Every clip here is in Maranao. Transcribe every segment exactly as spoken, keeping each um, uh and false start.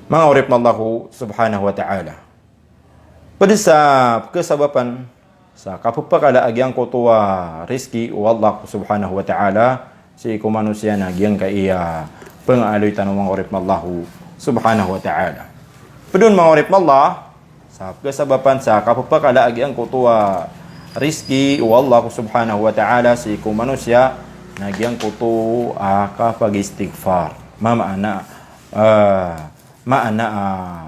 Manga oripn o Allah subhanahu wa ta'ala. Pd sa pkhasabapan sa kapphakala a giyangkoto a rizki o Allah subhanahu wa ta'ala sii ko manosiya na giyangkaya pngaaloy tano, manga oripn o Allah subhanahu wa ta'ala. Pd on, manga oripn o Allah, sa pkhasabapan sa kapphakala a giyangkoto a rizki o Allah subhanahu wa ta'ala sii ko manosiya na giyangkoto a kapagistighfar. Mamaana, ah, maana, ah,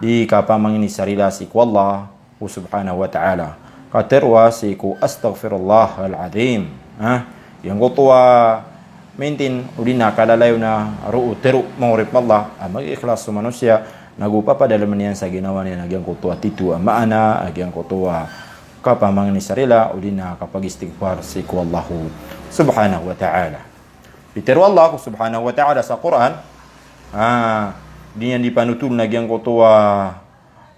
di kapamangni sa rila sii ko Allah subhanahu wa ta'ala. Katharo a sii ko astaghfirullahal azim. Ha? Giyangkoto a mintin odi na kalalayon a roo tharo, manga oripn o Allah, a magikhlas so manosiya, nago papadalmn iyan sa ginawa niyan a giyangkoto a titho a maana, a giyangkoto a kapamangni sa rila odi na kapagistighfar sii ko Allah subhanahu wa ta'ala. Pitharo o Allah subhanahu wa ta'ala sa Qur'an, ah, di niyan di panotol na giyangkoto a,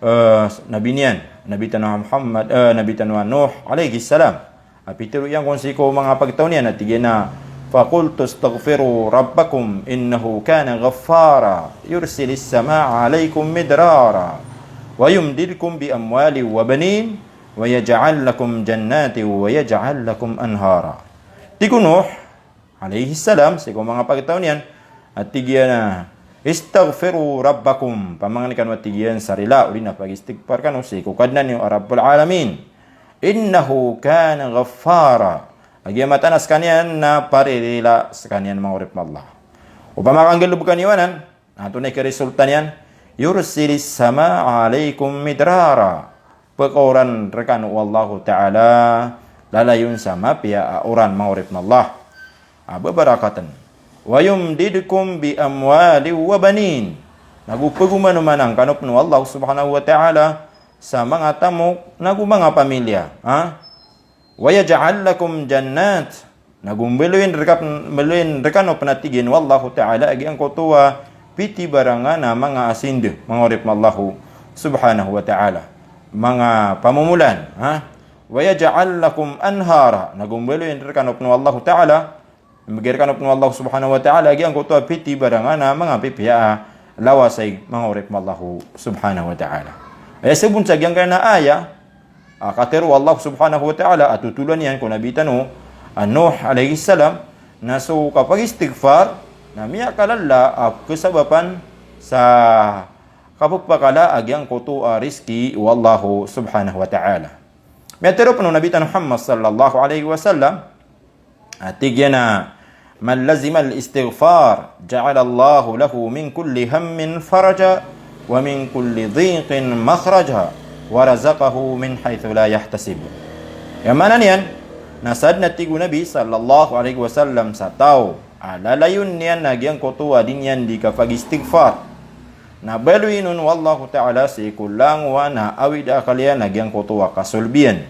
eh, nabi niyan, Nabi tano a Muhammad, eh, Nabi tano a Nuh alayhis salam. A pitharo iyan kon sii ko manga pagtaw niyan a tig iyan a, "Faqultu astaghfiru rabbakum innahu kana ghaffara, yursilis samaa alaykum midrara, wa yumdidkum bi amwalin wa banin, wa yaj'al lakum jannatin wa yaj'al lakum anhara." Tig o Nuh alayhis salam sii ko manga pagtaw niyan a tig iyan a, "Istaghfiru rabbakum," pamangni kano a tig iyan sa rila odi na pagistighfar kano sii ko Kadnan iyo a Rabbul Alamin. "Innahu kana ghaffara." A giya mataan a skaniyan na paririla skaniyan, manga oripn o Allah. Opama ka nggalbka niyo anan, antonaa i karisulta niyan? "Yursilis samaa alaykum midrara." Pkaoran rkano o Allahu ta'ala lalayon sa mapiya a oran, manga oripn o Allah, a babarakatn. "Wa yumdidkum bi amwalin wa banin." Nago pagomanomanan kano pn o Allah subhanahu wa ta'ala sa manga tamok nago manga pamilya. Ha? "Wa yaj'al lakum jannat." Nago mbaloyin rkap-, mbaloyin rkano pn a tig iyan o Allahu ta'ala a giyangkoto a pithibarangan a manga asind, manga oripn o Allah subhanahu wa ta'ala. Manga pamomolan, ha? "Wa yaj'al lakum anhara." Nago mbaloyin rkano pn o Allahu ta'ala, mbgay rkano pn o Allah subhanahu wa ta'ala a giyangkoto a pithibarangan a manga pipiya a lawasayg, manga oripn o Allah subhanahu wa ta'ala. Aya sabot sa giyangkanan a aya, a katharo o Allah subhanahu wa ta'ala a totholan iyan ko Nabi tano a Nuh alayhis salam, na so kapagistighfar na miyakalala a kasabapan sa kapphakala a giyangkoto a rizki o Allah subhanahu wa ta'ala. Miyatharo pn o Nabi tano Muhammad sallallahu alayhi wasallam, a tig iyan a, "Man lazimal istighfar, ja'alallahu lahu min kulli hammin faraja, wa min kulli dhiqin makhraja, wa razaqahu min haythu la yahtasib." Aya maana niyan na sadn a tig o Nabi sallallahu alayhi wasallam sa taw a lalayon iyan a giyangkoto a di niyan di kapagistighfar, na baloyin on o Allahu ta'ala sii ko langowan a awid a akal iyan a giyangkoto a kasolb iyan.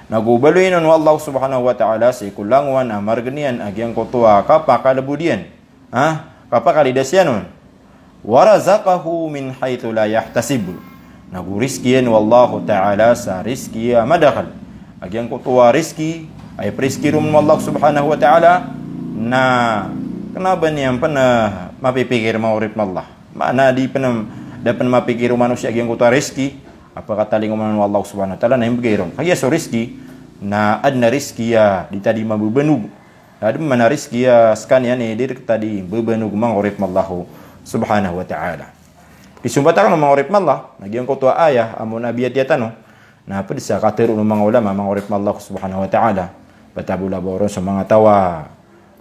Nago baloyin on o Allah subhanahu wa ta'ala sii ko langowan a margn iyan a giyangkoto a kapakalbod iyan, ha, kapakalidas iyan on. "Wa razaqahu min haythu la yahtasib." Nago rizki iyan o Allahu ta'ala sa rizki a madakl. A giyangkoto a rizki a iprizki ron o Allah subhanahu wa ta'ala na kna ba niyan pn, ah, mapipikir, manga oripn o Allah. Maana di pn, da pn mapikir o manosiya a giyangkoto a rizki a pkhatalingoma o Allah subhanahu wa ta'ala na imbgay ron. Kagiya so rizki na adn a rizki a di ta di mababanog. Adn man a rizki a skaniyan i di rk ta di mbabanog, manga oripn o Allah subhanahu wa ta'ala. Isompat akn o, manga oripn o Allah, na giyangkoto a aya a mona a biyatiya tano na pd sa katharo o manga ulama, manga oripn o Allah subhanahu wa ta'ala, patabola ba oron so manga taw a,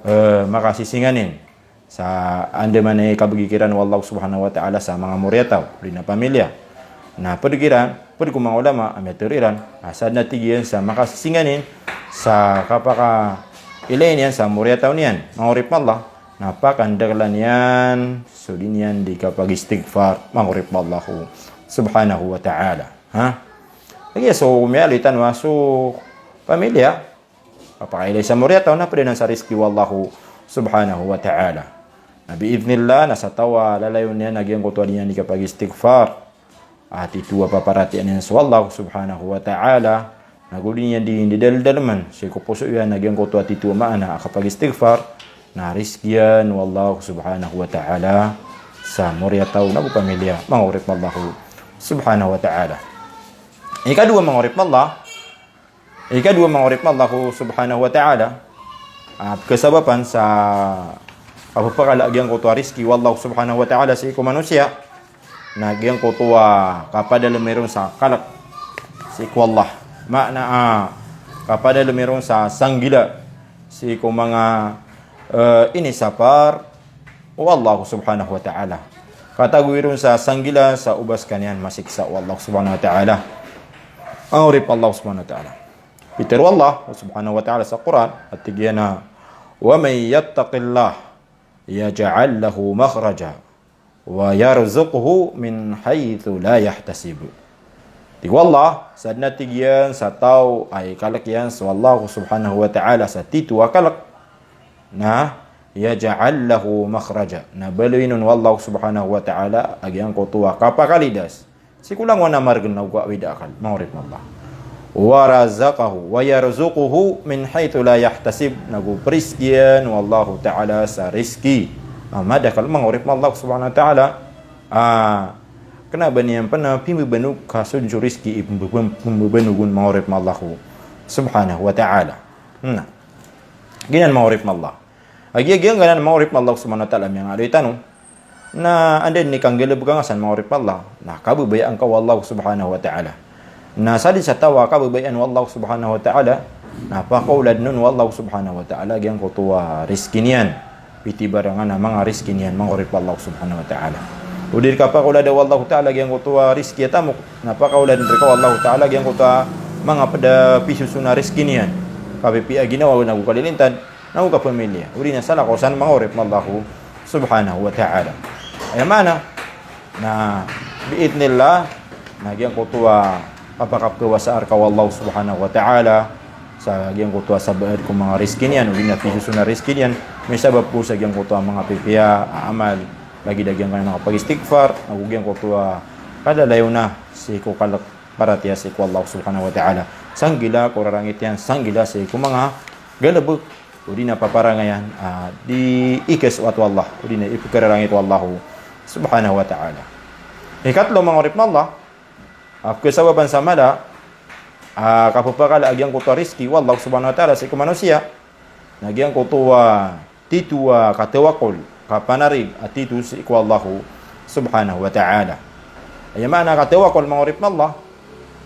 eh, makasisinganin sa andamanaya i kabgi kiran o Allah subhanahu wa ta'ala sa manga moriyataw, odi na pamilya. Na pd kiran, pd ko manga ulama a miyatharo iran a sadn a tig iyan sa makasisinganin sa kapakailay niyan sa moriyataw niyan, manga oripn o Allah, na pakandaklan iyan so di niyan di kapagistighfar, manga oripn o Allah subhanahu wa ta'ala. Ha? Kagiya so miyaaloy tano a so pamilya, kapakailay sa moriyataw na pd anan sa rizki o Allah subhanahu wa ta'ala. Na bi'idhnillah, na sa taw a lalayon iyan a giyangkoto a di niyan di kapagistighfar, a titho a paparatiyayaan iyan so Allah subhanahu wa ta'ala, nago di niyan di ndadalmdalman sii ko poso iyan a giyangkoto a titho a maana a kapagistighfar, na rizki iyan o Allah subhanahu wa ta'ala sa moriyataw na bo pamilya, manga oripn o Allah subhanahu wa ta'ala. Ikadowa, manga oripn o Allah, ikadowa, manga oripn o Allah subhanahu wa ta'ala, a, pkhasabapan sa kapphakala a giyangkoto a rizki o Allah subhanahu wa ta'ala sii ko manosiya, na giyangkoto a kapadalm iron sa kalk sii ko Allah. Maana, a, kapadalm iron sa sanggila sii ko manga, e, inisapar o Allah subhanahu wa ta'ala. Katago iron sa sanggila sa o ba skaniyan masiksa o Allah subhanahu wa ta'ala. Manga oripn o Allah subhanahu wa ta'ala. Pitharo o Allah subhanahu wa ta'ala sa Qur'an, a tig iyan a, "Wa man yattaqillaha yaj'al lahu makhraja wa yarzuqhu min haythu la yahtasib." Tig o Allah, sadn a tig iyan sa taw a ikalk iyan so Allah subhanahu wa ta'ala sa titho a kalk, na yaj'al lahu makhraja. Na baloyin on o Allah subhanahu wa ta'ala a giyangkoto a kapakalidas sii ko langowan a margn ago awid a akal, manga oripn o Allah. Wa razaqahu, wa yarzuquhu min haythu la yahtasib. Na go prizkiyan o Allah ta'ala sa rizki a madakl, manga oripn o Allah subhanahu wa ta'ala. A, kna ba niyan pn a pimbabanog ka so dn so rizki i pmbab-, pmbabanog on, manga oripn o Allah subhanahu wa ta'ala. Na giyanan, manga oripn o Allah. A giya giyangkanan, manga oripn o Allah subhanahu wa ta'ala, a miyangaaloy tano na anda dn i kanggalbka nga san, manga oripn o Allah, na kababayaan ka o Allah subhanahu wa ta'ala. Na sadn sa taw a kababayaan o Allah subhanahu wa ta'ala, na pakaoladn on o Allah subhanahu wa ta'ala giyangkoto a rizki niyan. Pitibarangan a manga rizki niyan, manga oripn o Allah subhanahu wa ta'ala. O di rka pakaolada o Allah ta'ala giyangkoto a rizki a tamok, na pakaoladn rka o Allah ta'ala giyangkoto a manga pd a pisoson a rizki niyan. Kapipiya a ginawa na go kalilintad, na go kapamilya, odi na salakaw san, manga oripn o Allah subhanahu wa ta'ala. Aya maana na, bi'idhnillah, na giyangkoto a kapakapkawasaan rka o Allah subhanahu wa ta'ala sa giyangkoto a sabaad ko manga rizki niyan, odi na pisoson a rizki niyan, misabap ko sa giyangkoto a manga pipiya a amal, lagid a giyangkanan a kapagistighfar, ago giyangkoto a kadalayon a sii ko kalk paratiyaya sii ko Allah subhanahu wa ta'ala. Sanggila ko rarangit iyan, sanggila sii ko manga galbk, odi na paparangayan, a, di ikasowat o Allah, odi na ipkhararangit o Allah subhanahu wa ta'ala. Ikatlo, manga oripn o Allah, a, pkhasabapan sa mala a kapphakala a giyangkoto a rizki o Allah subhanahu wa ta'ala sii ko manosiya, na giyangkoto a titho a katawakol, kapanarig a titho sii ko Allah subhanahu wa ta'ala. Aya maana a katawakol, manga oripn o Allah,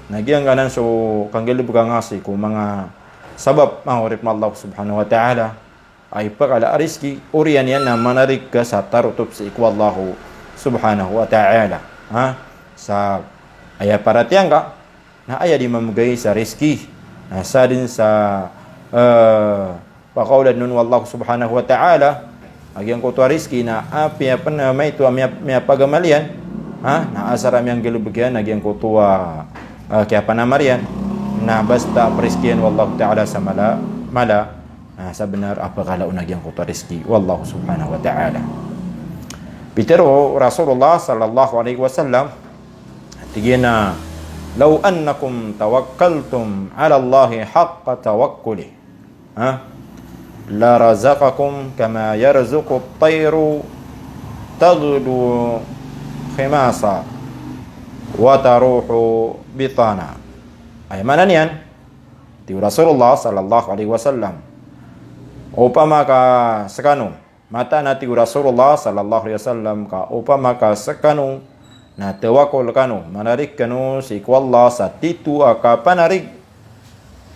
na giyangkanan so kanggalbka nga sii ko manga sabap, manga oripn o Allah subhanahu wa ta'ala, a ipakala a rizki, oriyan iyan na manarig ka sa tarotop sii ko Allah subhanahu wa ta'ala. Ha? Sa aya paratiyaya ngka, na aya di mamgay sa rizki. Na sadn sa, e, pakaoladn on o Allah subhanahu wa ta'ala a giyangkoto a rizki na apiya pn a maito a miya-, miyapagamal iyan, ha? Na asar a miyanggalbk iyan a giyangkoto a, e, kiyapanamar iyan, na basta prizkiyan o Allah ta'ala sa mala, mala, na sabnar a pakala on a giyangkoto a rizki o Allah subhanahu wa ta'ala. Pitharo o Rasulullah sallallahu alaihi wasallam, tig iyan a, "Law annakum tawakkaltum 'ala Allahi haqqa tawakkulih, ha, la razaqakum kama yarzuqut tayru taghdu khimasa wa taruhu bitana." Aya maana niyan, tig o Rasulullah sallallahu alaihi wasallam, opama ka skano, mataan a tig o Rasulullah sallallahu alaihi wasallam ka opama ka skano na tawakol kano, manarig kano sii ko Allah sa titho a kapanarig,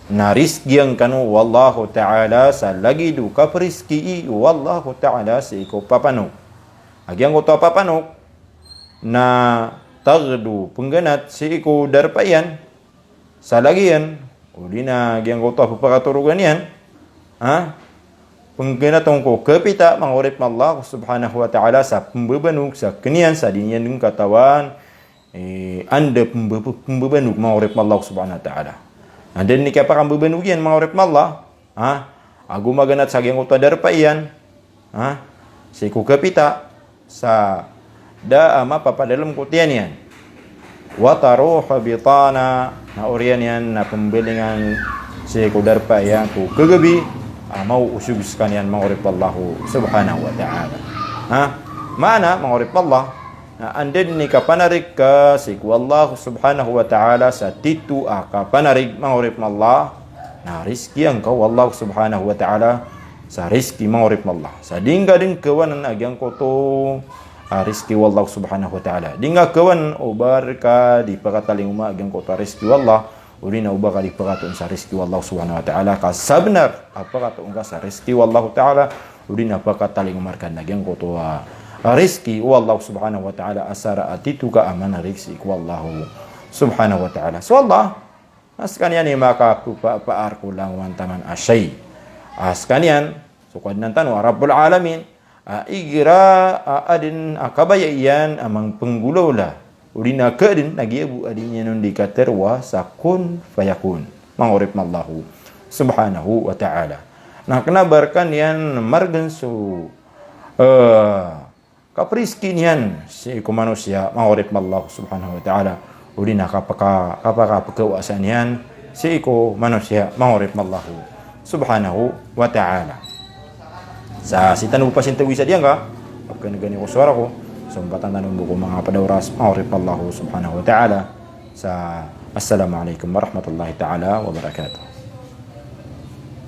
na rizkiyan kano o Allahu ta'ala sa lagid o kaprizkii o Allahu ta'ala sii ko papanok. A giyangkoto a papanok na taghdu, pngganat sii ko darpa iyan, sa lagid iyan, odi na giyangkoto a pphakatorogan iyan, ha? Pngganat on ko kapita, manga oripn o Allah subhanahu wa ta'ala, sa pmbabanog sa kn iyan sa di niyan dn katawan, e, anda pmba-, pmbabanog, manga oripn o Allah subhanahu wa ta'ala. Anda dn i kiyapakambabanogan iyan, manga oripn o Allah, ha? Ago maganat sa giyangkoto a darpa iyan, ha? Sii ko kapita, sa da a mapapadalm ko tiyan iyan. Wa taruhu bitana, na oriyan iyan na pmbalingan sii ko darpa iyan ko kagabi a maoosog skaniyan, manga oripn o Allah subhanahu wa ta'ala. Ha? Maana, manga oripn o Allah, na anda dn i kapanarig ka sii ko Allah subhanahu wa ta'ala sa titho a kapanarig, manga oripn o Allah, na rizkian ka o Allah subhanahu wa ta'ala sa rizki, manga oripn o Allah. Sa di ngka dn kawanan a giyangkoto a rizki o Allah subhanahu wa ta'ala. Di ngka kawanan o ba rka di pakatalingoma a giyangkoto a rizki o Allah, odi na o ba ka di pakatoon sa rizki o Allah subhanahu wa ta'ala, ka sabnar a pakatoon ka sa rizki o Allah ta'ala, odi na pakatalingoma rka na giyangkoto a rizki o Allah subhanahu wa ta'ala, asar a titho ka a manarig sii ko Allah subhanahu wa ta'ala. So Allah, a skaniyan i makapapaar ko langowan taman a shay. A skaniyan so Kadnan tano a Rabbul Alamin, a igira a adn a kabaya iyan a mangpnggolawla, odi na kaadn a giya bo a di niyan on di katharo sa kun fayakun, manga oripn o Allah subhanahu wa ta'ala. Na kna a ba rkaniyan margn so, eh, kaprizki niyan sii ko manosiya, manga oripn o Allah subhanahu wa ta'ala, odi na kapaka-, kapakapkawasa niyan sii ko manosiya, manga oripn o Allah subhanahu wa ta'ala. Sa sii tano pasintawi sa diyangka, pkhan'gan i ko sowara ko, so mbatan tano bo ko manga pd a oras, manga oripn o Allah subhanahu wa ta'ala. Sa assalamu alaikum warahmatullahi ta'ala wabarakatuh.